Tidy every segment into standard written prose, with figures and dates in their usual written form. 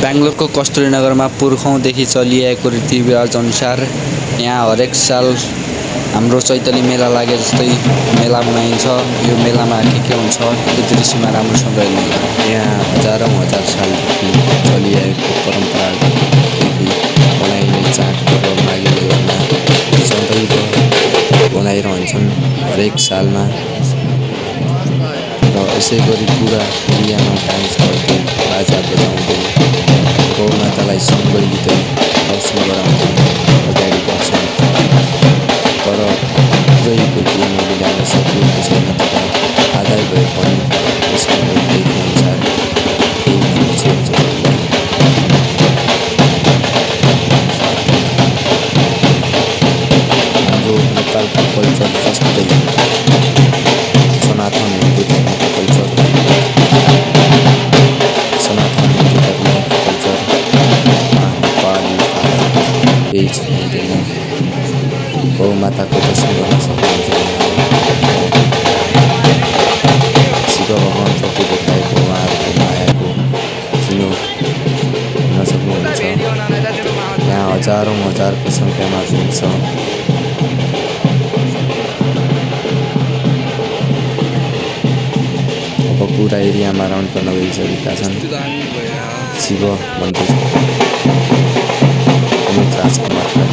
बेंगलोरको कस्तुरीनगरमा पुर्खौँदेखि चलिआएको रीतिरिवाज अनुसार यहाँ हरेक साल हाम्रो चैतली मेला लागे जस्तै मेला मनाइन्छ। यो मेलामा के हुन्छ त्यो दृश्यमा राम्रोसँग यहाँ हजारौँ हजार सालदेखि चलिआएको परम्परादेखि मनाइने चाड पर्व माघे मेलामा सधैँ मनाइरहन्छन् हरेक सालमा। र यसै गरी पुरा एरियामा डान्स गर्दै बाजा बजाउँदै गौमातालाई सम्बोधिँदै दर्शन गराउँदै अगाडि बढ्छन्। तर गएको केही मिलाउन सकिएको छैन, तर आदाय भए पनि यसको अनुसार केही छेउछाउलाई हाम्रो नेपालको कल्चर जस्तै सनातन हिन्दू धर्मको कल्चर, सनातन हिन्दू धर्मको कल्चरमा नेपाली केही छैन। गौमाताको दर्शन गर्न सक्नुहुन्छ। शिव भगवान प्रति देखाएको उहाँहरूको मायाको चिनो हुन सक्नुहुन्छ। यहाँ हजारौँ हजारको सङ्ख्यामा हुन्छ। अब पुरा एरियामा राउन्ड गर्न गइसकेका छन्। शिव मन्दिर राजकुमारका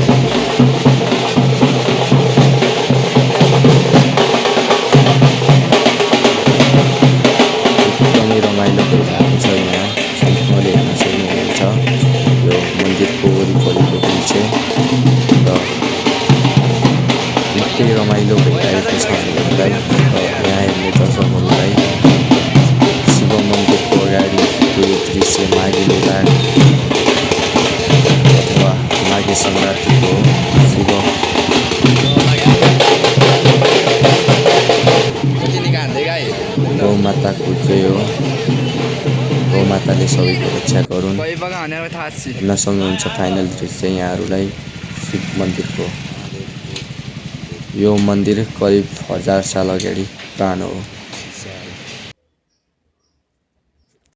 एकदमै रमाइलो भइरहेको छ। यहाँ सम्पूर्णले हेर्न सक्नुहुन्छ यो मन्दिरको वरिपरिको दृश्य र निकै रमाइलो भइरहेको छ हामीहरूलाई। र यहाँ हेर्ने दर्शकहरूलाई शिव मन्दिरको अगाडिको यो दृश्य माघे मेला अथवा माघे सङ्क्रान्तिको शिव गौमाताको जय हो। गौमाताले सबैको रक्षा गरून्। हेर्न सक्नुहुन्छ फाइनल दृश्य यहाँहरूलाई शिव मन्दिरको। यो मन्दिर करिब 1000 साल अगाडि पुरानो हो।